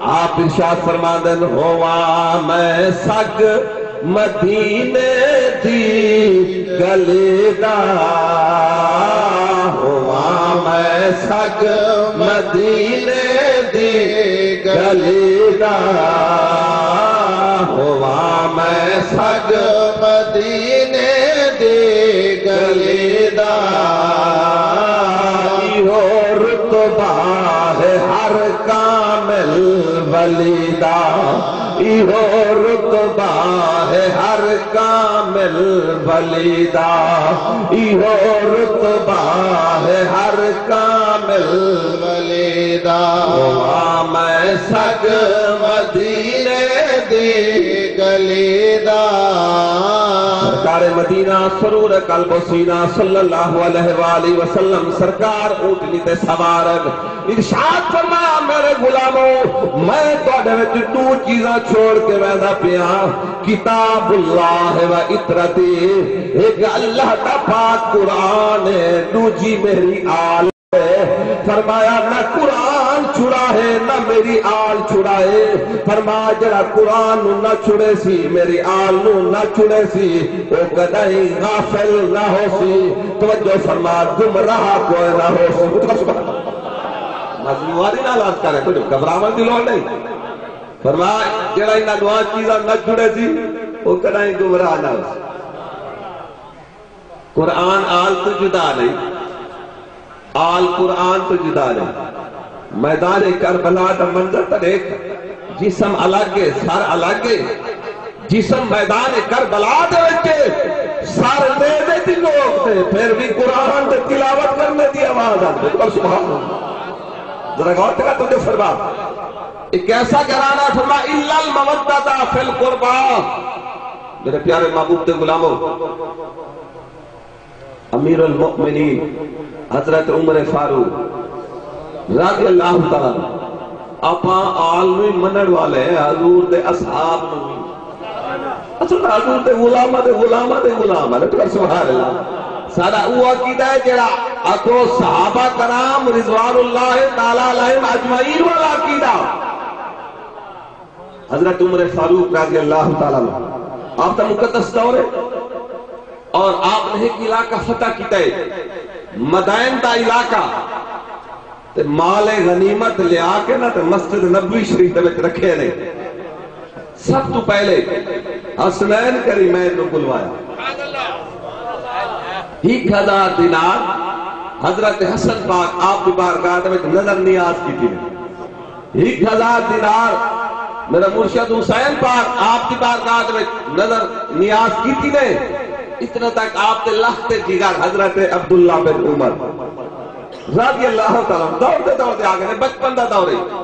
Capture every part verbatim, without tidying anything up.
آپ ارشاد فرماندن، ہوواں میں سڳ مدینے دی گلی دا، ہوواں میں سڳ مدینے دی گلی دا، ہوواں میں سڳ مدینے دی گلی دا۔ ایہو رتبہ ہے ہر کامل ولی دا، ایہو رتبہ ہے ہر کامل ولی دا، ایہو رتبہ ہے ہر کامل ولی دا۔ ہوا میں سڳ مدینے دی گلی دا۔ سرکار مدینہ سرور قلب و سینہ صلی اللہ علیہ وآلہ وسلم سرکار اونٹنی تے سوار ہن۔ ارشاد فرمایا، میرے غلامو، میں تہاݙے وچ ݙو چیزاں چھوڑ کے ویندا پیاں، کتاب اللہ و عترتی، ہک اللہ دا پاک قرآن ہے، ݙوجھی میری آل۔ فرمایا، نہ قرآن چھڑا ہے، نہ میری آل چھڑا ہے۔ فرمایا، جڑا قرآن نو نہ چھڑے سی، میری آل نو نہ چھڑے سی، او کدائیں غافل نہ ہو سی۔ توجہ فرما، گمراہ کوئی نہ ہو سی۔ سبحان اللہ۔ مظلوم واری نال عرض کرے، کوئی گھبراوݨ دی لوڑ نہیں۔ فرمایا، جڑا انہاں ݙواں چیزاں نہ چھڑے سی، او کدائیں گمراہ نہ ہو سی۔ قرآن آل تو جدا نہیں، آل قرآن تو جدا نہیں۔ میدان کربلا دا منظر تو دیکھ، جسم الگ ہے، سر الگ ہے۔ جسم میدان کربلا دے وچ ہے، سر دے دے دی لوگ دے، پھر بھی قرآن دے تلاوت کرنے دی آواز آندی۔ پر سبحان اللہ۔ ذرا غور کرا تو جو فرما۔ ایک ایسا گھرانا فرما، الا المودۃ فی القربی۔ میرے پیارے محبوب دے غلاموں، امیر المؤمنین حضرت عمر فاروق رضی اللہ تعالیٰ عنہ، آپاں آل نوں ہی منݨ والے ہیں، حضور دے اصحاب نوں ہی۔ اصل حضور دے غلاماں دے غلاماں دے غلام ہیں۔ سبحان اللہ۔ سارا وہ عقیدہ ہے جڑا آکھو صحابہ کرام رضوان اللہ تعالیٰ علیہم اجمعین والا عقیدہ۔ حضرت عمر فاروق رضی اللہ تعالیٰ عنہ، آپ دا مقدس دور ہے اور آپ نے ایک علاقہ فتح کیتا ہے، مدائن دا علاقہ، تے مال غنیمت لیا کے نا تے مسجد نبوی شریف دے وچ رکھے نے۔ سب تو پہلے حسنین کریمین نو بلوایا، ایک ہزار دینار حضرت حسن پاک آپ دی بارگاہ دے وچ نذر نیاز کیتی نے۔ ہک ہزار دینار میرا مرشد حسین پاک آپ دی بارگاہ دے وچ نذر نیاز کیتی نے۔ اتنا تک آپ دے لخت جگر حضرت عبداللہ بن عمر رضی اللہ تعالیٰ عنہ دوڑ دے دوڑ دے آ گئے، بچپن دا دور ہے۔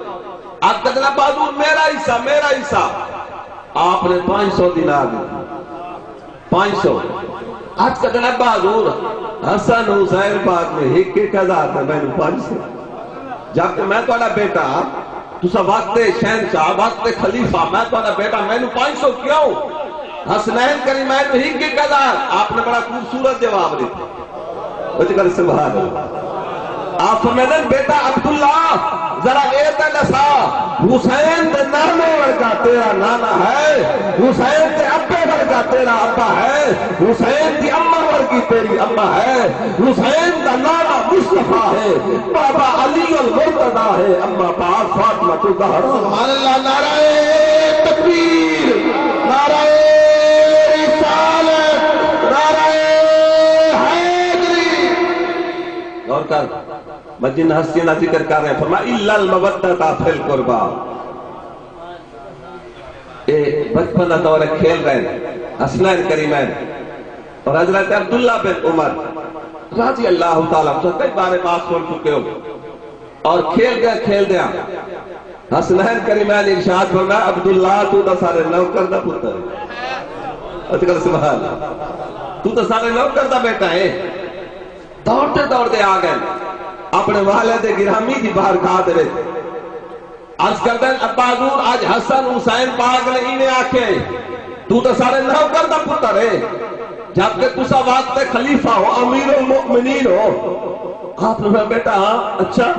آپ کہتے ہیں، بازور میرا حصہ، میرا حصہ۔ آپ نے پانچ سو دینار دیتی۔ پانچ سو۔ اچ کدن ابا حضور حسن حسین پاک نے ہک ہک ہزار تے مینوں پانچ سو۔ جبکہ میں تہاڈا بیٹا، تساں وقت شہنشاہ، وقت خلیفہ، میں تہاڈا بیٹا، مینوں پانچ سو کیوں؟ حسنین کریمین نوں ہک ہک ہزار۔ آپ نے بڑا خوبصورت جواب دیتا۔ اچ کر سبحان اللہ۔ آپ فرمیندن، بیٹا عبداللہ، ذرا اے تے ݙسا، حسین دے نانے ورگا تیرا نانا ہے، حسین دے ابے ورگا تیرا ابا ہے، حسین دی اماں ورگی تیری اماں ہے، حسین دا نانا مصطفیٰ ہے، بابا علی المرتضیٰ ہے، اماں پاک فاطمہ الزہرا۔ سبحان اللہ، نعرہ تکبیر، نعرہ رسالت، نعرہ حیدری۔ غور کر۔ میں جن ہستیاں دا ذکر کر رہے ہیں، فرمایا، "الا المودۃ فی القربی۔" اے بچپن دا دور ہے، کھیل رہے ہیں حسنین کریمین اور حضرت عبداللہ بن عمر رضی اللہ تعالیٰ عنہ، کئی بار بات سن چکے ہو۔ اور کھیل گیا، کھیل دیا، حسنین کریمین ارشاد فرمایا، "عبداللہ، تو تاں سارے نوکر دا پتر ہے۔" اچ کر سبحان اللہ۔ تو تاں سارے نوکر دا بیٹا ہے۔ دوڑدے دوڑدے آ گئے اپنے والد گرامی دی بارگاہ دے وچ۔ عرض کردن، "ابا حضور، اج حسن حسین پاک نے ایویں آکھے، تو تاں سارے نوکر دا پتر ہے، جبکہ تساں وقت دے خلیفہ ہو، امیر المؤمنین ہو۔" آپ نے فرمایا، "بیٹا، ہاں، اچھا،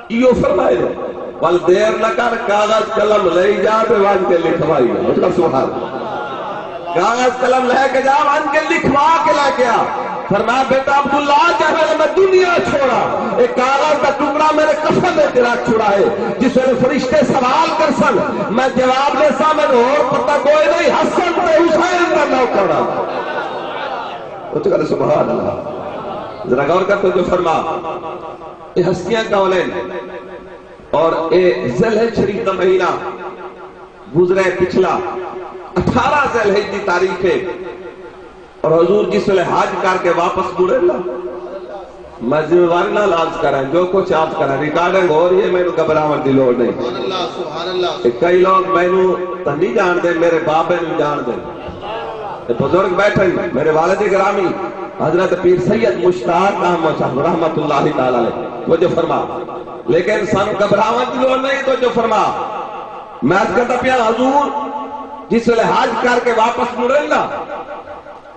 ایہو فرمائے نے۔" ول دیر نہ کر، کاغذ قلم لئی جا تے ونڄ کے لکھوائی آ۔ اچھا، سبحان اللہ۔ کاغذ قلم لے کے جا، ونڄ کے لکھوا کے لے کے آ۔ فرمایا، بیٹا عبداللہ، جس ویلے میں دنیا چھوڑا، اے کاغذ دا ٹکڑا میرے کفن وچ رکھ چھوڑا ہے۔ جس ویلے فرشتے سوال کرسن، میں جواب ݙیساں، مینوں ہور پتہ کوئی نہیں، حسن تے حسین دا نوکر ہاں۔ اچھا، سبحان اللہ۔ ذرا غور کر، توجہ فرما۔ اے ہستیاں کون ہیں؟ اور اے ذی الحجہ شریف دا مہینہ گزرے پچھلا، اٹھارہ ذی الحجہ دی تاریخ ہے، اور حضور جس ویلے حج کر کے واپس مڑے نا، میں ذمہ واری نال عرض کراں، جو کچھ عرض کراں، ریکارڈنگ ہو رہی ہے، مینوں گھبراوݨ دی لوڑ نہیں۔ سبحان اللہ، سبحان اللہ۔ تے کئی لوگ مینوں تاں نہیں جاݨدے، میرے بابے نوں جاݨدے۔ تے بزرگ بیٹھے، میرے والد گرامی حضرت پیر سید مشتاق احمد صاحب رحمت اللہ تعالی علیہ، توجہ فرما۔ لیکن سانوں گھبراوݨ دی لوڑ نہیں، توجہ فرما۔ میں عرض کردا پیاں، حضور جس ویلے حج کر کے واپس مڑے نا،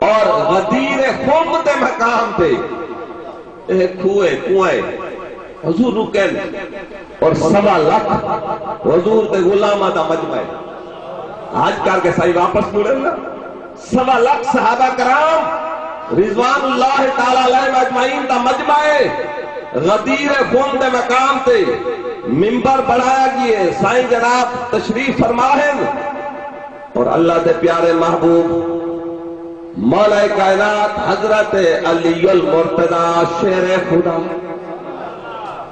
اور غدیر خم دے مقام تے، اے کھوہ، کنواں ہے، حضور رکن اور سوا لکھ حضور دے غلاماں دا مجمع ہے۔ حج کر کے سائیں واپس مڑن نا، سوا لکھ صحابہ کرام رضوان اللہ تعالی علیہم اجمعین دا مجمع ہے۔ غدیر خم دے مقام تے ممبر بݨایا ڳئے، سائیں جناب تشریف فرما ہن۔ اور اللہ دے پیارے محبوب مولا کائنات حضرت علی المرتضی شیر خدا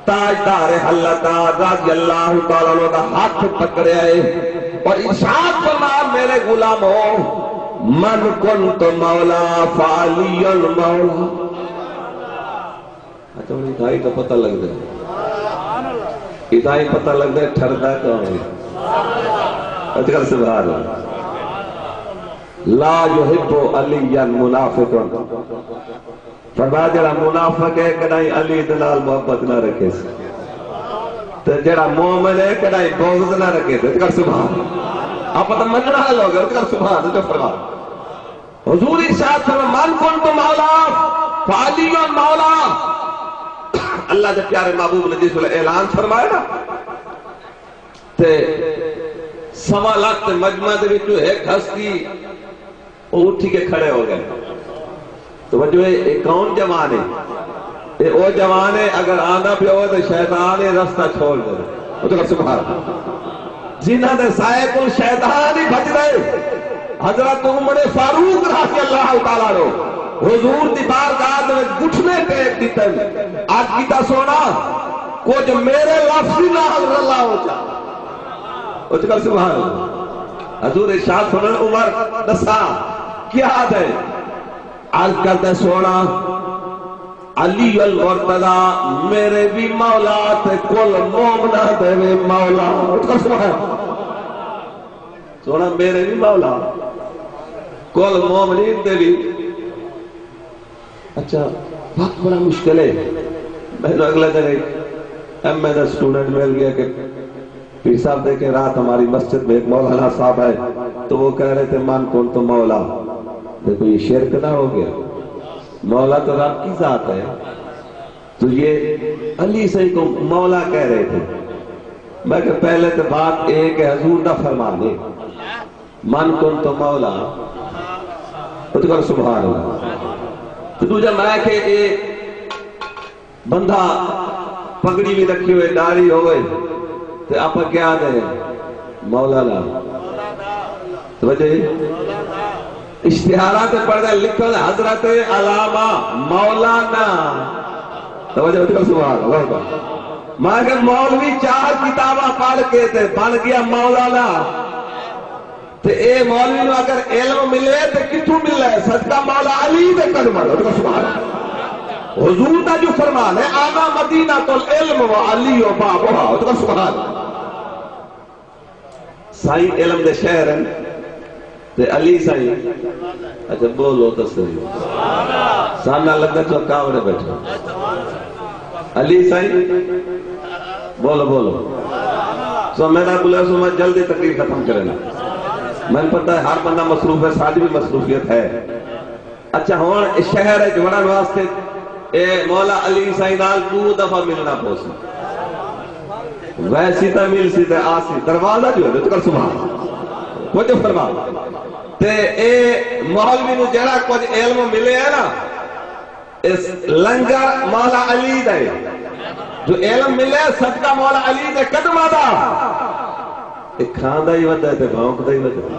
تاجدار حلقہ رضی اللہ تعالیٰ عنہ دا ہتھ پکڑیا ہے اور ارشاد فرمایا، میرے غلامو، من کنت مولا فعلی مولا۔ اچھا، ہݨ اتھاں ہی تاں پتہ لڳدا ہے۔ اتھاں ہی پتہ لڳدا ہے، ٹھردا کون ہے۔ اچھا، سبحان اللہ۔ لا یحب علیا منافق۔ فرمایا، جڑا منافق ہے، کݙاہیں علی دے نال محبت نہ رکھے۔ تے جڑا مومن ہے، کݙاہیں بغض نہ رکھے۔ اچھا، سبحان اللہ۔ آپ تاں منݨ والے لوگ ہیں، اچھا، سبحان اللہ۔ فرما۔ حضور ارشاد فرمایا، من کنت مولا فعلی مولا۔ اللہ دے پیارے محبوب نے جس ویلے اعلان فرمایا نا، تے سوا لکھ تے مجمع دے وچوں ہک ہستی، او اٹھی کے کھڑے ہو ڳئے۔ توجہ ہے، اے کون جوان ہے؟ اے او جوان ہے، اگر آندا پیا ہوئے تے شیطان اے رستہ چھوڑ ݙے۔ اچھا، سبحان اللہ۔ جنہاں دے سائے کوں شیطان ہی بھڄدا ہے، حضرت عمر فاروق رضی اللہ تعالیٰ عنہ حضور دی بارگاہ دے وچ گھٹنے ٹیک ݙتے، عرض کیتا، سوہݨا، کجھ میرے لفظ نال رلا ہو جا۔ اچھا، سبحان اللہ۔ حضور ارشاد فرمایا، عمر، ݙسا کیا ہے؟ عرض کردا، سوہݨا، علی المرتضی میرے بھی مولا تے کل مومناں دے بھی مولا۔ اچھا، سبحان اللہ۔ سوہݨا، میرے بھی مولا، کل مومنین دے بھی۔ اچھا، وقت بڑا مشکل ہے۔ مینوں اڳلے دن ہک ایم اے دا اسٹوڈنٹ مل ڳیا کہ پیر صاحب، دیکھیں، رات ہماری مسجد میں ایک مولانا صاحب آئے، تو وہ کہہ رہے تھے، من کنت مولا۔ دیکھو، یہ شرک نہ ہو گیا؟ مولا تو رب کی ذات ہے۔ تو یہ علی سائیں کو مولا کہہ رہے تھے۔ میں کہا، پہلے تو بات اے کہ حضور دا فرمان ہے، من کنت مولا۔ اچھا، سبحان اللہ۔ تو دوجا میں کہ اے بندہ پگڑی بھی رکھی ہوئے، داڑھی ہوئے، تے آپاں کیا آہدے؟ مولانا۔ توجہ ہے؟ اشتہاراں تے پڑھدے لکھن حضرت علامہ مولانا۔ توجہ ہے؟ سبحان اللہ۔ میں کہ مولوی چار کتاباں پڑھ کے تے بن گیا مولانا۔ تے اے مولوی نوں اگر علم ملے تے کتھوں ملے؟ صدقہ مولا علی دے قدماں دا۔ سبحان اللہ۔ حضور دا جو فرمان ہے، انا مدینۃ العلم و علی بابھا۔ سبحان اللہ۔ سائیں علم دے شہر ہیں تے علی سائیں، اچھا بولو تو صحیح، سانا لگا تو کاوڑے بیٹھے۔ علی سائیں، بولو، بولو۔ سو میرا بولا سو میں جلدی تقریر ختم کرنا۔ میں پتہ ہے ہر بندہ مصروف ہے، ساری بھی مصروفیت ہے۔ اچھا، ہن شہر وچ وڑن واسطے اے مولا علی سائیں نال ݙو دفعہ ملنا پوسی۔ ویسی تاں ملسی تے آسی، دروازہ جو ہے، تے کر سبحان۔ کچھ فرما۔ تے اے مولوی نو جڑا کچھ علم ملے ہے نا، اس لنگر مولا علی دا ہے۔ جو علم ملے صدقہ مولا علی دے قدمہ دا۔ اے کھاندا ہی ودا ہے تے بھونکدا ہی ودا ہے۔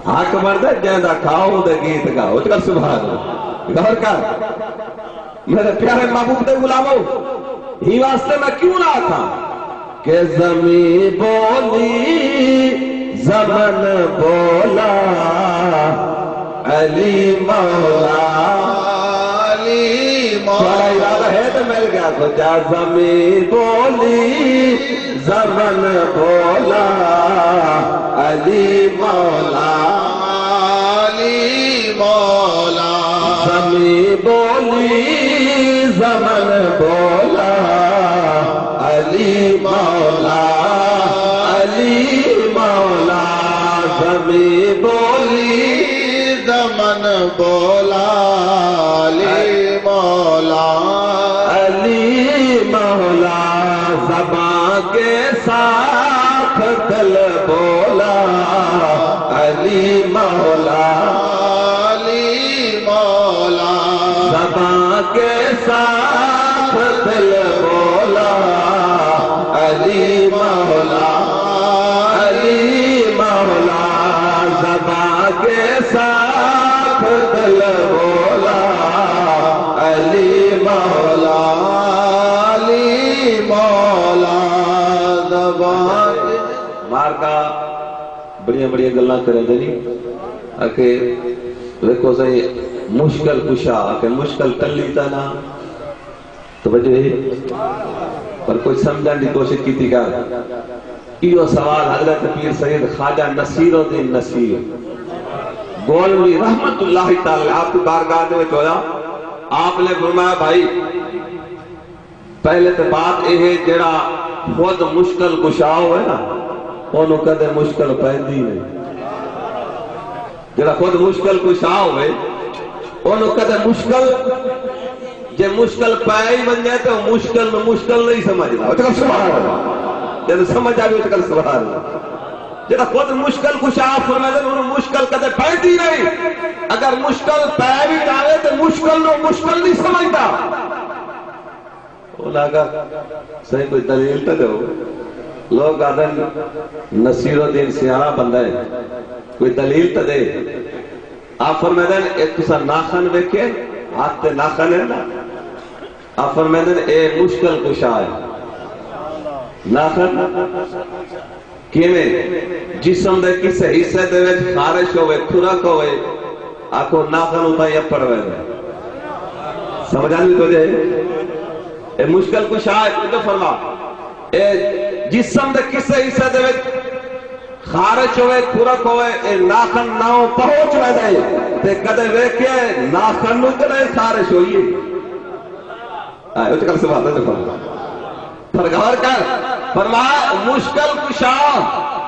حق بندا ہے جیندا کھاؤ، اوندا گیت گاؤ۔ تے کر سبحان اللہ۔ غور کر۔ میرے پیارے محبوب دے غلامو، ہی واسطے میں کیوں نہ آکھاں کہ زمین بولی، زمن بولا، علی مولا۔ علی مولا۔ تھوڑا ارادہ ہے تو مل گیا۔ سوچا زمین بولی، زمن بولا، علی مولا۔ علی مولا۔ زمین بولی، زمن بولا، علی مولا۔ علی مولا۔ زمین بولی، زمن بولا، علی مولا۔ علی مولا۔ زباں کے ساتھ دل بولا، علی مولا۔ علی مولا۔ زباں کے ساتھ دل بولا، علی مولا۔ علی مولا۔ زباں کے ساتھ دل بولا، علی مولا۔ علی مولا۔ زباں کے مارکا بڑیاں بڑیاں گلاں کریندے نی۔ آکھے، ویکھو سائیں، مشکل کشا، آکھے مشکل ٹلی تاں نہ۔ توجہ ہے؟ پر کوئی سمجھݨ دی کوشش کیتی کر۔ ایہو سوال حضرت پیر سید خواجہ نصیر الدین نصیر گولوی رحمت اللہ تعالی علیہ آپ دی بارگاہ دے وچ ہویا۔ آپ نے فرمایا، بھائی، پہلے تے بات اے ہے، جیڑھا خود مشکل کشا ہوئے نا، اونوں کدے مشکل پیندی نہیں۔ جیڑھا خود مشکل کشا ہوئے، اونوں کدے مشکل، جے مشکل پے ہی ونڄے تے او مشکل نوں مشکل نہیں سمجھدا۔ اچ کر سبحان اللہ۔ جے سمجھ آوے اچ کر سبحان اللہ۔ جیڑھا خود مشکل کشا فرمیندے، اونوں مشکل کدے پیندی نہیں۔ اگر مشکل پے وی جاوے تے مشکل نوں مشکل نہیں سمجھدا۔ انہاں آکھیا، سائیں، کوئی دلیل تاں ݙیو۔ لوک آہدن، نصیر الدین سیاݨا بندہ ہے، کوئی دلیل تاں ݙے۔ آپ فرمیندن، اے تساں ناخن ویکھے؟ ہتھ تے ناخن ہے نا؟ آپ فرمیندن، اے مشکل کشا ہے۔ ناخن کیویں؟ جسم دے کسے حصے دے وچ خارش ہووے، کھرک ہووے، آکھو ناخن اتھاں ہی اپڑ ویندے۔ سمجھ آندی توجہ ہے؟ اے مشکل کشا ہے، توجہ فرما۔ اے جسم دے کسے حصے دے وچ خارش ہووے، کھرک ہووے، اے ناخن ناؤں پہنچ ویندے۔ تے کدے ویکھے ناخن نوں کدے خارش ہوئی ہے؟ ہاں، اچ کر سبحان اللہ فرما۔ پر غور کر، فرمایا، مشکل کشا،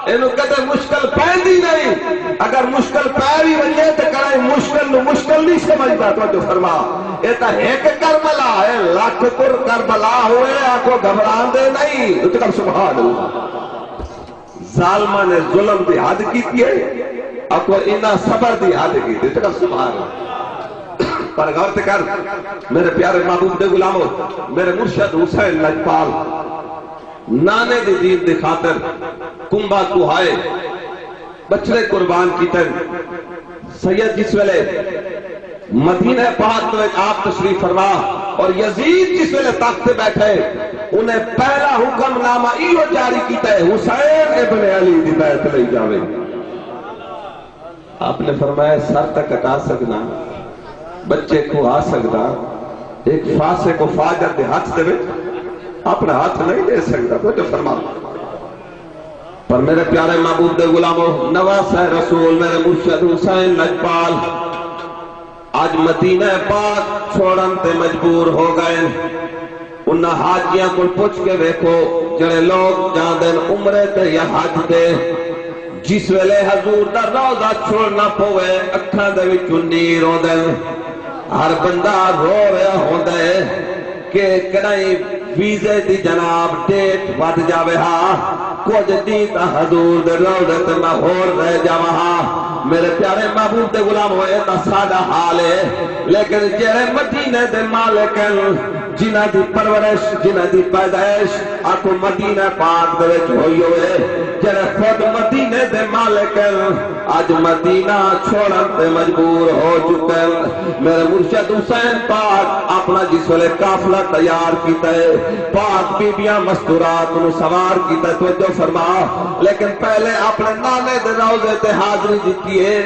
اینوں کدے مشکل پیندی نہیں۔ اگر مشکل پے وی ونڄے تے کہیں مشکل نوں مشکل نہیں سمجھدا۔ توجہ فرما، اے تاں ہک کربلا ہے، لکھ پر کربلا ہوئے، آکھو گھبراندے نہیں۔ اچ کر سبحان اللہ۔ ظالماں نے ظلم دی حد کیتی ہے، اکو انہاں صبر دی حد کیتی ہے۔ تے کر سبحان اللہ۔ پر غور تے کر، میرے پیارے محبوب دے غلامو، میرے مرشد حسین لجپال نانے دی دین دی خاطر کنبہ کوہائے بچڑے قربان کیتن۔ سید جس ویلے مدینہ پاک دے وچ آپ تشریف فرما اور یزید جس ویلے تخت تے بیٹھے، انہیں پہلا حکم نامہ ایہو جاری کیتا ہے، حسین ابن علی دی بیعت لئی جاوے۔ آپ نے فرمایا، سر تاں کٹا سڳداں، ٻچے کھوا سڳداں، ایک فاسق و فاجر دے ہتھ دے وچ اپݨا ہتھ نہیں ݙے سڳدا۔ توجہ فرما۔ پر میرے پیارے محبوب دے غلامو، نواسہ رسول میرے مرشد حسین لجپال اڄ مدینہ پاک چھوڑن تے مجبور ہو ڳئے۔ انہاں حاجیاں کول پچھ کے ویکھو، جڑے لوگ جاندن عمرے تے یا حج تے، جس ویلے حضور دا روضہ چھوڑنا پوے، اکھاں دے وچوں نیر اوندن۔ ہر بندہ رو رہیا ہوندا ہے کہ کݙاہیں ویزے دی جناب ڈیٹ ودھ جاوے ہا، کجھ ݙینہہ تاں حضور دے روضے تے میں ہور رہ جاواں ہا۔ میرے پیارے محبوب دے غلامو، اے تاں ساݙا حال ہے، لیکن جیڑھے مدینے دے مالک ہن، جنہاں دی پرورش، جنہاں دی پیدائش آکھو مدینہ پاک دے وچ ہوئی ہوئے، جیڑھے خود مدینے دے مالک ہن، اڄ مدینہ چھوڑن تے مجبور ہو چکن۔ میرے مرشد حسین پاک اپنا جس ویلے قافلہ تیار کیتا ہے، پاک بیبیاں مستورات نو سوار کیتا ہے، توجہ فرما، لیکن پہلے اپنے نانے دے روضے تے حاضری دتی ہے۔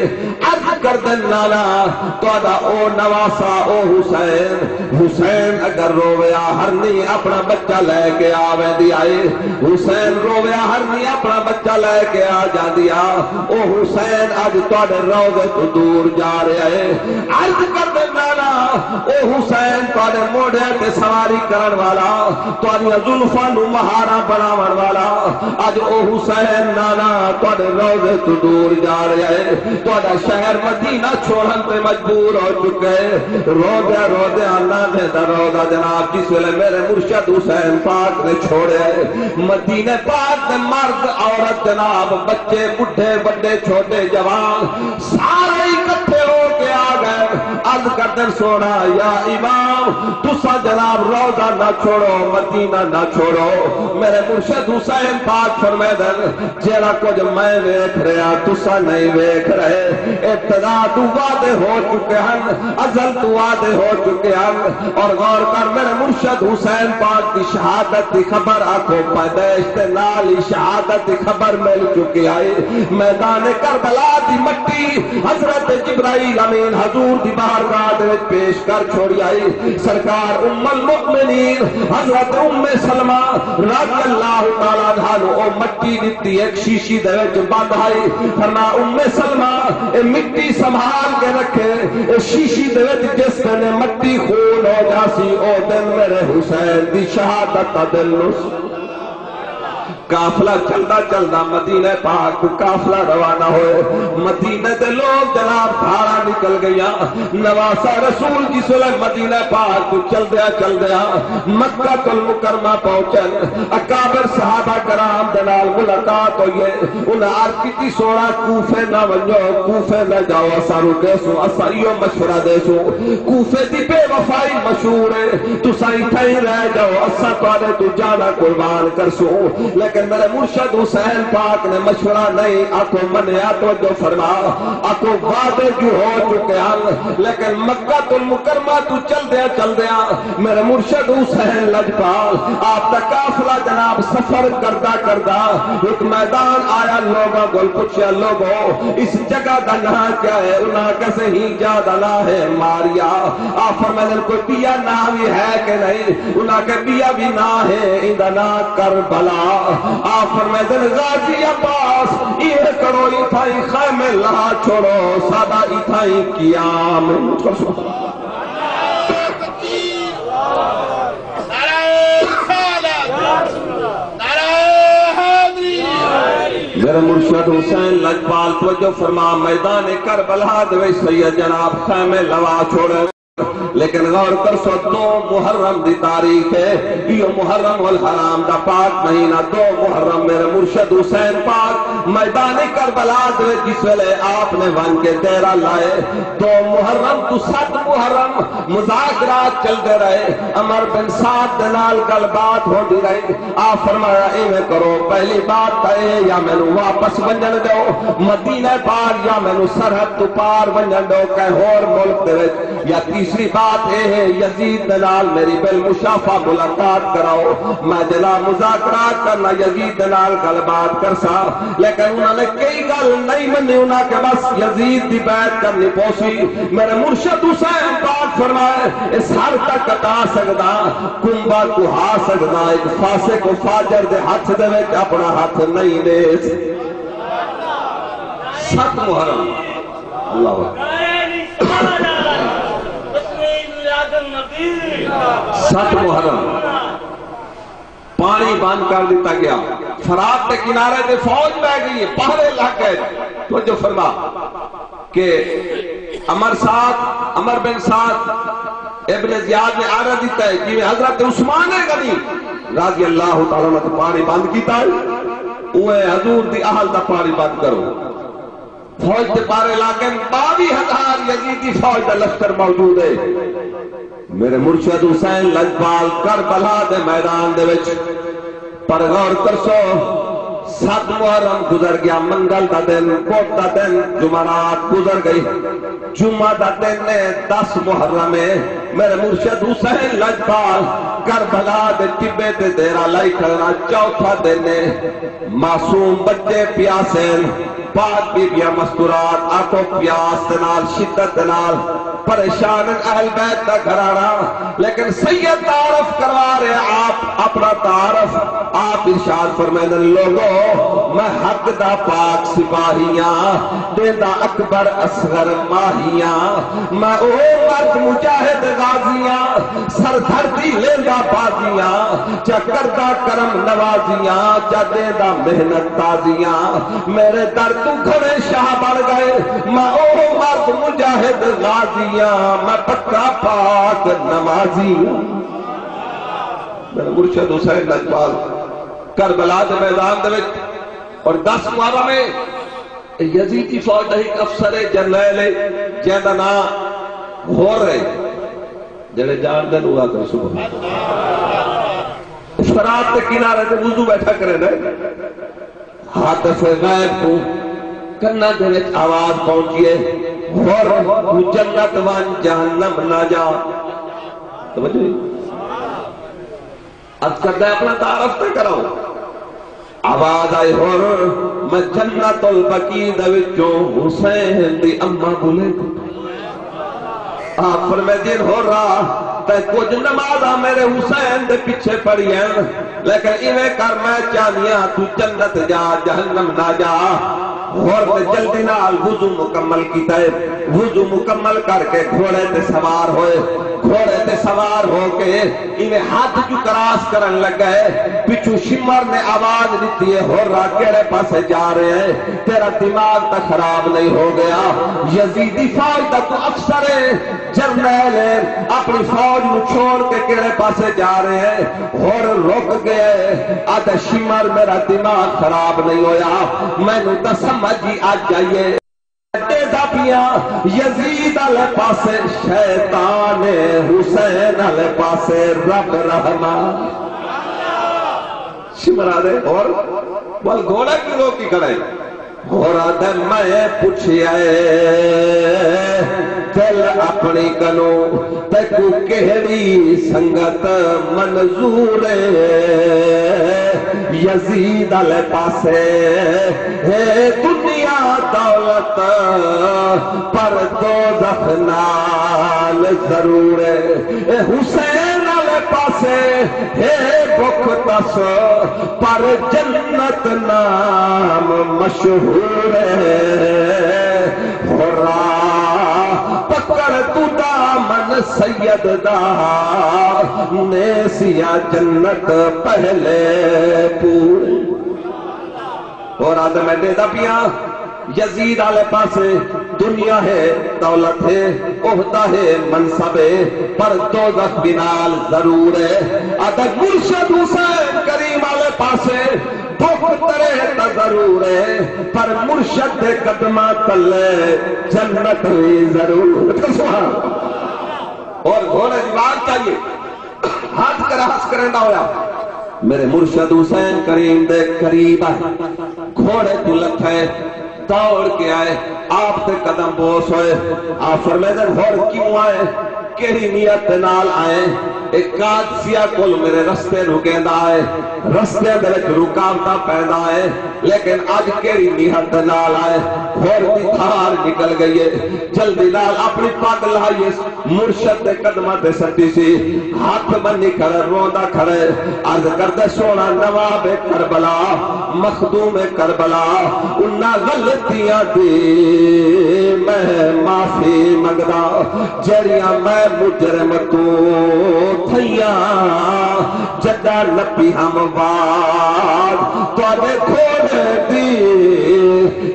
عرض کردن، نانا، تہاݙا او نواسہ، او حسین، حسین اگر روویا ہرنی اپنا بچہ لے کے آ ویندی آئی۔ حسین روویا ہرنی اپنا بچہ لے کے آ جاندی آ۔ او حسین اڄ تہاݙے روضے توں دور جا رہیا ہے۔ عرض کردے، نانا، او حسین تہاݙے موڈھے تے سواری کرݨ والا، تہاݙیاں زلفاں نوں مہاراں بݨاوݨ والا، اڄ او حسین، نانا، تہاݙے روضے توں دور جا رہیا ہے۔ تہاݙا شہر مدینہ چھوڑن تے مجبور ہو چکے۔ روندیاں روندیاں نانے دا روضہ جناب جس ویلے میرے مرشد حسین پاک نے چھوڑیا ہے، مدینے پاک دے مرد، عورت، جناب، بچے، بڈھے، وڈے، چھوٹے، جوان، سارے اکٹھے ہو کے آ گئے۔ عرض کردن، سونا یا امام، تساں جناب روضہ نہ چھوڑو، مدینہ نہ چھوڑو۔ میرے مرشد حسین پاک فرمیندن، جیڑھا کجھ میں ویکھ رہیا، تساں نہیں ویکھ رہے۔ ابتدا توں وعدے ہو چکے ہن، ازل توں وعدے ہو چکے ہن۔ اور غور کر، میرے مرشد حسین پاک دی شہادت دی خبر آکھو، پیدائش دے نال ہی شہادت دی خبر مل چکی آئی۔ میدان کربلا دی مٹی حضرت جبرائیل امین حضور دی بارگاہ دے وچ پیش کر چھوڑی آئی۔ سرکار ام المؤمنین حضرت ام سلمہ رضی اللہ تعالیٰ عنہا نو او مٹی دتی، ایک شیشی دے وچ بند ہئی۔ فرمایا، ام سلمہ، اے مٹی سنبھال کے رکھے، اے شیشی دے وچ جس دن اے مٹی خون ہو جاسی، او دن میرے حسین دی شہادت دا دن ہوسی۔ قافلہ چلدا چلدا مدینے پاک توں قافلہ روانہ ہوئے۔ مدینے دے لوگ جناب دھاراں نکل گئیاں۔ نواسہ رسول جس ویلے مدینے پاک توں چلدیاں چلدیاں مکہ المکرمہ پہنچن، اکابر صحابہ کرام دے نال ملاقات ہوئی ہے۔ انہاں عرض کیتی، سونا، کوفے نہ ونڄو، کوفے نہ جاؤ، اساں رکے سوں، اساں ایہو مشورہ ݙے سوں۔ کوفے دی بے وفائی مشہور ہے، تساں اتھاں ہی رہ جاؤ، اساں تہاݙے توں جاناں قربان کرسوں۔ لیکن میرے مرشد حسین پاک نے مشورہ نہیں آکھو منیا، توجہ فرما، آکھو وعدے جو ہو چکے ہن، لیکن مکہ المکرمہ توں چلدیاں چلدیاں میرے مرشد حسین لجپال آپ دا قافلہ جناب سفر کردا کردا ہک میدان آیا، لوگاں کول پچھیا، لوگو، اس جگہ دا ناں کیا ہے؟ انہاں آکھیا، سئیں، جا دا ناں ہے ماریا۔ آپ فرمیندن، کوئی ٻیا ناں وی ہے کہ نہیں؟ انہاں آکھیا، ٻیا وی ناں ہے، ایندا ناں کربلا۔ آپ فرمیندن، غازی عباس، ایویں کرو، اتھاں ہی خیمے لا چھوڑو، ساݙا اتھاں ہی قیام۔ میرے مرشد حسین لجپال، توجہ فرما، میدان کربلا دے وچ سید جناب خیمے لوا چھوڑے۔ لیکن غور کرسو، دو محرم دی تاریخ ہے، ایہو محرم الحرام دا پاک مہینہ، دو محرم میرے مرشد حسین پاک میدان کربلا دے وچ جس ویلے آپ نے ون کے ڈیرہ لائے، دو محرم توں ست محرم مذاکرات چلدے رہے، عمر بن سعد دے نال گل بات ہوندی رہی۔ آپ فرمایا، ایویں کرو، پہلی بات تاں اے، یا مینوں واپس ونڄݨ ݙیو مدینہ پاک، یا مینوں سرحد توں پار ونڄݨ ݙیو کہیں ہور ملک دے وچ، یا تیسری بات اے ہے، یزید دے نال میری بالمشافہ ملاقات کراؤ، میں جناب مذاکرات کرنا، یزید دے نال گل بات کرساں۔ لیکن انہاں نے کئی گل نہیں منی، انہاں آکھیا بس یزید دی بیعت کرنی پوسی۔ میرے مرشد حسین پاک فرمائے، اے سر تاں کٹا سڳداں، کنبہ کہا سڳداں، ہک فاسق و فاجر دے ہتھ دے وچ اپݨا ہتھ نہیں ݙے سڳداں۔ ست محرم، اللہ اکبر۔ ست محرم۔ پاݨی بند کر ݙتا ڳیا۔ فرات دے کنارے تے فوج پئے ڳئی ہے، پہرے لڳ ڳئے۔ توجہ فرما کہ عمر سعد، عمر بن سعد ابن زیاد نے آرڈر ݙتا ہے، جیویں حضرت عثمان غنی رضی اللہ تعالیٰ عنہ تے پاݨی بند کیتا ہے، اوویں حضور دی اہل دا پاݨی بند کرو۔ فوج تے پارے لاڳن، ٻاویہہ ہزار یزیدی فوج دا لشکر موجود ہے۔ میرے مرشد حسین لجپال کربلا دے میدان دے وچ، پر غور کرسو، ست محرم گزر ڳیا، منگل دا ݙن، بدھ دا ݙن، جمعرات گزر ڳئی، جمعہ دا ݙن ہے، دس محرم ہے۔ میرے مرشد حسین لجپال کربلا دے ٹٻے تے ڈیرہ لائی کھڑا، چوتھا ݙن ہے، معصوم بچے پیاسے ہن، پاک بیبیاں مستورات، آکھو پیاس دے نال، شدت دے نال پریشان ہن اہل بیت دا گھرانا۔ لیکن سید تعارف کروا رہے آپ، اپݨا تعارف۔ آپ ارشاد فرمیندن، لوگو، میں حق دا پاک سپاہی ہاں، ݙیندا اکبر اصغر ماہی ہاں، میں او مرد مجاہد غازی ہاں، سر دھر دی لیندا بازیاں، چا کردا کرم نوازیاں، چا ݙیندا محنت تازیاں۔ میرے در توں گھݨے شاہ بݨ ڳئے، میں او مرد مجاہد غازیاں، میں پکا پاک نمازیاں۔ میرے مرشد حسین لجپال کربلا دے میدان دے وچ، اور دس محرم ہے، یزیدی فوج دا ہک افسر ہے، جرنیل ہے، جیندا ناں حر ہے۔ جڑے جان دے نور آتے سبحان اللہ۔ فرات دے کنارے تے وضو بیٹھا کرے نے۔ ہاتف غیب کوں کناں دے وچ آواز پہنچی ہے، حر، توں جنت ونڄ، جہنم نہ جا۔ توجہ ہے؟ عرض کردا ہے، اپݨا تعارف تے کراؤ۔ آواز آئی، حر، میں جنت البقیع دے وچوں حسین دی اماں بلے کوں۔ آپ فرمیندین، حرا، تیں کجھ نمازاں میرے حسین دے پچھے پڑھیاں، لیکن ایویں کر، میں چاہندیاں توں جنت جا، جہنم نہ جا۔ حر نے جلدی نال وضو مکمل کیتا ہے، وضو مکمل کر کے گھوڑے تے سوار ہوئے، گھوڑے تے سوار ہو کے ایویں ہتھ جو کراس کرن لڳا ہے، پچھوں شمر نے آواز ݙتی ہے، حرا کیڑھے پاسے جا رہے ہیں؟ تیرا دماغ تاں خراب نہیں ہو گیا؟ یزیدی فوج دا توں افسر ہے، جرنیل ہے، اپݨی فوج نوں چھوڑ کے کیڑھے پاسے جا رہے ہیں؟ حر رک ڳئے، آہدا، شمر، میرا دماغ خراب نہیں ہویا، مینوں تاں سمجھ ہی اڄ آئی ہے۔ ݙیہدا پیاں یزید آلے پاسے شیطان، حسین آلے پاسے رب رحمان۔ شمر آہدے، حر، ول گھوڑا کیوں روکی کھڑا ہے؟ حر آہدے، میں پچھیا ہے دل اپݨی کنوں، تیکوں کیڑھی سنگت منظور ہے؟ یزید آلے پاسے ہے دنیا دولت، پر دوزخ نال ضرور ہے۔ اے حسین آلے پاسے ہے بکھ تس، پر جنت نام مشہور ہے۔ حرا، پکڑ توں دامن سید دا، نیسیا جنت پہلے پور۔ حر آہدے، میں ݙیہدا پیاں، یزید آلے پاسے دنیا ہے، دولت ہے، عہدہ ہے، منصب ہے، پر دوزخ وی نال ضرور ہے۔ آہدے، مرشد حسین کریم آلے پاسے بکھ تریہہ تاں ضرور ہے، پر مرشد دے قدماں تلے جنت وی ضرور۔ سبحان اللہ۔ اور گھوڑے دی آواز چاہیے، ہتھ کراس کریندا ہویا میرے مرشد حسین کریم دے قریب آئے، گھوڑے توں لتھے، دوڑ کے آئے، آپ تے قدم بوس ہوئے۔ آپ فرمیندن، حر کیوں آئے؟ کیڑھی نیت دے نال آئے؟ اے قادسیہ کول میرے رستے رکیندا آئے، رستے دے وچ رکاوٹاں پیندا آئے، لیکن اڄ کیڑھی نیت دے نال آئے؟ حر دی دھار نکل ڳئی ہے، جلدی نال اپݨی پڳ لاہی ہے، مرشد دے قدماں تے سٹی سی، ہتھ بنی کھڑے، روندا کھڑے، عرض کردے، سوہݨا نواب کربلا، مخدوم کربلا، انہاں غلطیاں دی میں معافی منگدا، جیڑھیاں میں مجرم توں تھیاں، جݙاں نپی ہم واد تہاݙے گھوڑے دی،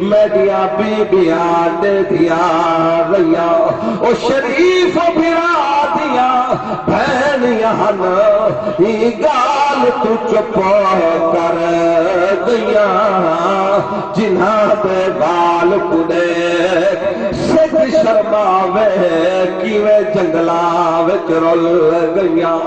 میݙیاں بیبیاں ݙیہدیاں ویاں، او شریف بھرا دی بھینیاں ہن، ایں ڳالھ توں چپ کر ڳئیاں۔ جنہاں دے ٻال کوں ݙیکھ سجھ شرماوے، کیویں جنگلاں وچ رل ڳئیاں۔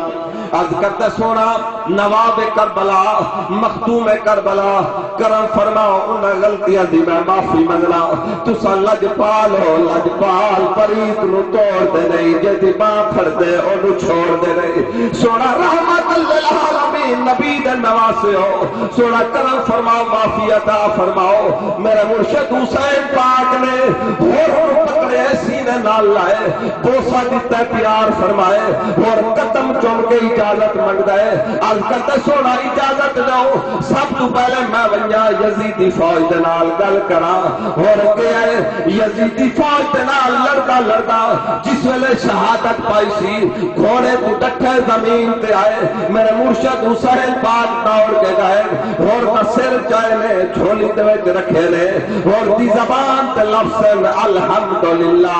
عرض کردے سوہݨا، نواب کربلا، مخدوم کربلا، کرم فرماؤ، انہاں غلطیاں دی میں معافی منگنا۔ تساں لجپال ہو، لجپال پریت نوں توڑدے نہیں، جیندی ٻانہہ پھڑدے اونوں چھوڑدے نہیں۔ سوہݨا رحمت للعالمین نبی دے نواسے ہو، سوہݨا کرم فرماؤ، معافی عطا فرماؤ۔ میرے مرشد حسین پاک نے ہور کوں پکڑے، سینے نال لائے، بوسہ ݙتا، پیار فرمائے، ہور قدم چم کے اجازت منگدا ہے۔ عرض کردا، سوہݨا اجازت ݙیو، سب توں پہلے میں ونڄاں یزید دی فوج دے نال ڳل کراں۔ ہور کیا ہے، یزید دی فوج دے نال لڑدا لڑدا جس ویلے شہادت پائی سی، گھوڑے کوں ڈٹھے زمین تے آئے، میرے مرشد حسین پاک دوڑ کے ڳئے، ہور دا سر چائے نے جھولی دے وچ رکھے نے، ہور دی زبان تے لفظ ہن الحمدللہ،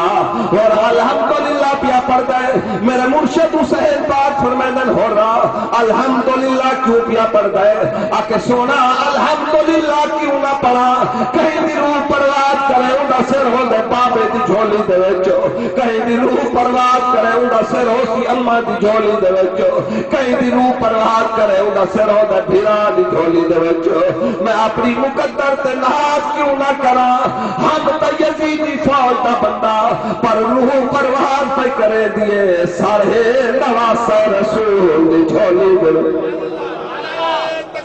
ہور الحمدللہ پیا پڑھدا ہے۔ میرے مرشد حسین پاک فرمیندن، ہور الحمدللہ کیوں پیا پڑھدا ہے؟ آکھے سوہݨا الحمدللہ کیوں نہ پڑھاں؟ کہیں دی روح پرواز کرے، اوندا سر ہوندے بابے دی جھولی دے وچ۔ کہیں دی روح پرواز کرے، اوندا سر ہوسی اماں دی جھولی دے وچ۔ کہیں دی روح پرواز کرے، اوندا سر ہوندا بھرا دی جھولی دے وچ۔ میں اپݨی مقدر تے ناز کیوں نہ کراں؟ ہم تاں یزید دی فوج دا بندہ، پر روح پرواز پئی کریندی ہے، سر ہے نواسہ رسول دی جھولی دے وچ۔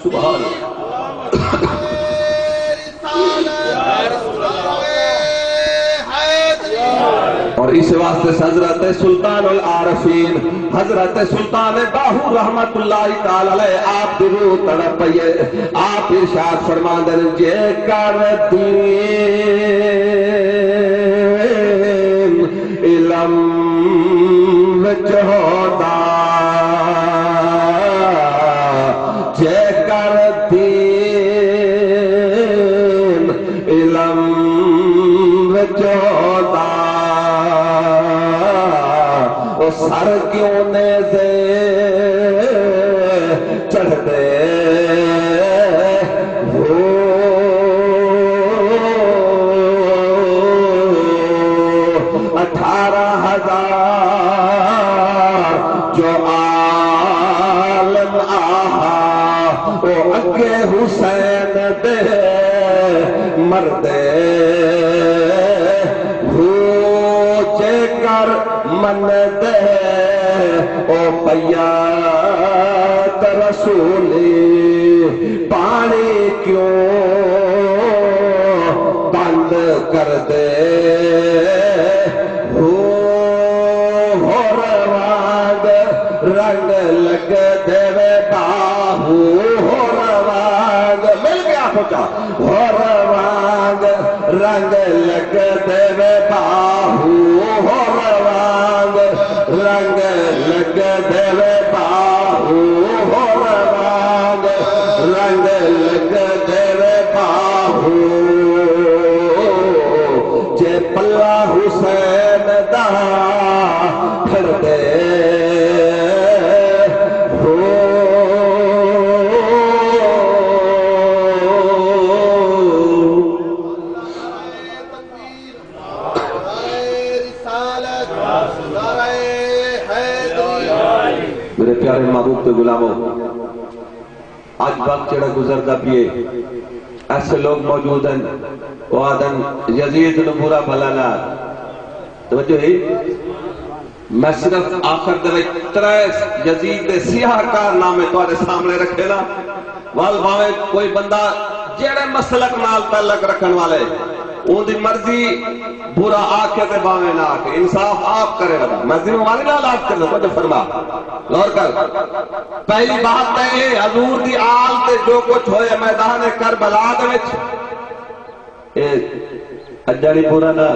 سبحان اللہ۔ اور اس واسطے حضرت سلطان العارفین، حضرت سلطان باہو رحمت اللہ تعالی علیہ، آپ دی روح تڑپ پئی ہے۔ آپ ارشاد فرماندے نے، جے کر دین علم وچ ہوندا، جے کر دین علم وچ ہوندا، او سر کیوں نیزے چڑھدے ہو۔ اٹھارہ ہزار جو عالم آہا، او اڳے حسین دے مردے ہو۔ جے کر مندے او بیعت رسولی، پاݨی کیوں بند کردے ہو؟ ہور وانگ رنگ لڳدے وے باہو، ہور وانگ، مل کے آکھو چا، ہور وانگ رنگ لڳدے وے باہو، ہور وانگ رنگ لڳدے وے باہو، ہور وانگ رنگ لڳدے وے باہو۔ جے پلہ حسین دا کھڑدے ہو۔ میرے پیارے محبوب تے غلامو، اڄ وقت جڑا گزردا پیے، ایسے لوگ موجود ہیں، وہ آدن یزید نو برا بھلا نہ۔ توجہ ہے؟ میں صرف آخر دے وچ ترے یزید دے سیاہ کارنامے تہاݙے سامݨے رکھے نا۔ ول بھاویں کوئی بندہ جیڑھے مسلک نال تعلق رکھݨ والے، اوندی مرضی، برا آکھے تے بھاویں نہ آکھے، انصاف آپ کرے ودا۔ میں ذمہ واری نال عرض کردا، توجہ فرما، غور کر۔ پہلی بات تے اے، حضور دی آل تے جو کچھ ہوئے میدان کربلا دے وچ، اے اڄاݨی پورا نہ،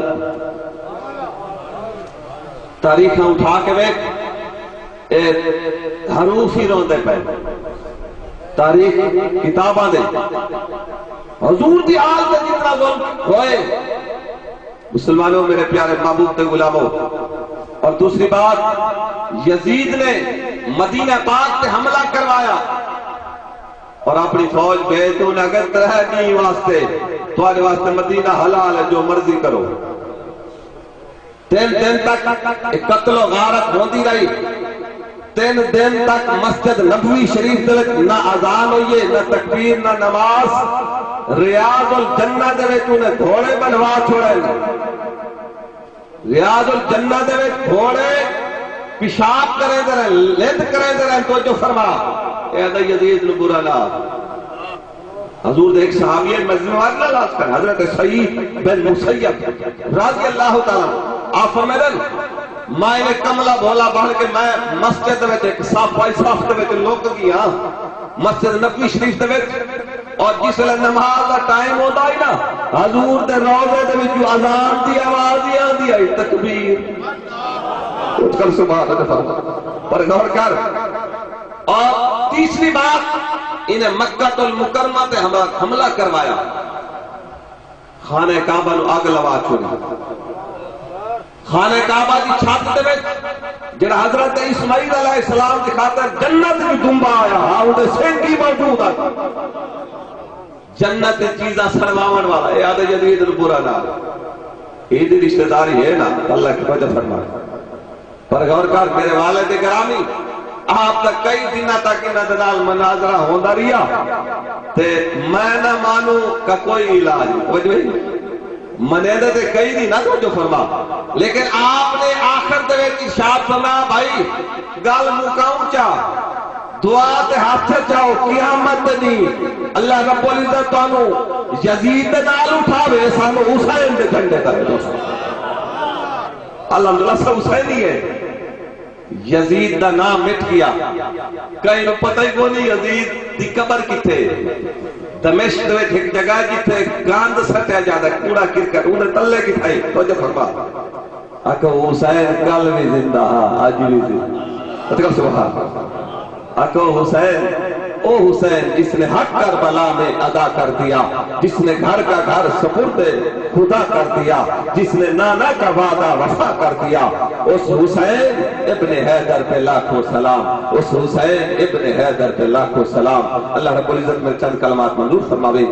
تاریخاں اٹھا کے ویکھ، اے حروف ہی روندے پئے۔ تاریخ کتاباں دے حضور دی آل تے جتنا ظلم ہوئے، مسلمانوں، میرے پیارے محبوب تے غلاموں، اور دوسری بات، یزید نے مدینہ پاک تے حملہ کروایا اور اپنی فوج بھیج کے انہیں اگر ترہ دن واسطے، تمہارے واسطے مدینہ حلال ہے، جو مرضی کرو۔ تین دن تک ایک قتل و غارت ہوندی رہی۔ تین دن تک مسجد نبوی شریف دے وچ نہ اذان ہوئی ہے، نہ تکبیر، نہ نماز۔ ریاض الجنہ دے وچ انہیں گھوڑے بنوا چھوڑے۔ ریاض الجنہ دے وچ گھوڑے پیشاب کریندے رہن، لد کریندے رہن۔ توجہ فرما، اے آدھا یزید نو برا لا۔ حضور دے ایک صحابی ہیں، مزن وار نہ لاز کر، حضرت سعید بن مسیب رضی اللہ تعالیٰ عنہ۔ آپ فرمیندے، میں ایویں کملا بھولا بن کے میں مسجد دے وچ ایک صف آئی، صف دے وچ لک گیا مسجد نبوی شریف دے وچ۔ اور جس ویلے نماز دا ٹائم ہوندا ہئی نا، حضور دے روضے دے وچوں اذان دی آواز ہی آندی ہئی، تکبیر۔ اٹھ کر سبحان اللہ فرما۔ پر غور کر۔ اور تیسری بات، انہیں مکہ المکرمہ تے حملہ، حملہ کروایا، خانہ کعبہ نو اگ لوا چھوڑی۔ خانہ کعبہ دی چھت دے وچ جڑا حضرت اسماعیل علیہ السلام دی خاطر جنت دی دمبا آیا ہا، اون دے سنگ ہی موجود ہن۔ جنت دی چیزاں سڑواون والا، اے آدھے یزید نو برا نہ آکھ۔ ایندی رشتہ داری ہے نا، اللہ کی وجہ فرما۔ پر غور کر میرے والد گرامی، آپ دا کئی دناں تک انہاں دے نال مناظرہ ہوندا رہیا تے میں نہ مانوں کا کوئی علاج نہیں۔ توجہ ہے؟ منیندے تے کئی دی نہ توجہ فرما، لیکن آپ نے آخر دے وچ ارشاد فرمایا، بھائی گل مکاؤں چا، دعا تے ہتھ چاؤ، قیامت دے ݙینہہ اللہ رب العزت تانوں یزید دے نال اٹھاوے، سانوں حسین دے جھنڈے تلے ݙوسے۔ الحمدللہ سب حسینی ہے۔ یزید دا نام مٹ گیا، کہیں نوں پتہ ہی کونی یزید دی قبر کتھے۔ دمشق دے وچ ہک جگہ جتھے گند سٹیا جاندا، کوڑا کرکٹ، اوندے تلے کتھائیں؟ توجہ فرما۔ آکھو حسین کل وی زندہ ہا، اڄ وی زندہ۔ اچھا سبحان۔ آکھو حسین، او حسین جس نے حق کربلا میں ادا کر دیا، جس نے گھر کا گھر سپرد خدا کر دیا، جس نے نانا کا وعدہ وفا کر دیا، اس حسین ابن حیدر پہ لاکھوں سلام، اس حسین ابن حیدر پہ لاکھوں سلام۔ اللہ رب العزت میرے چند کلمات منظور فرماوے۔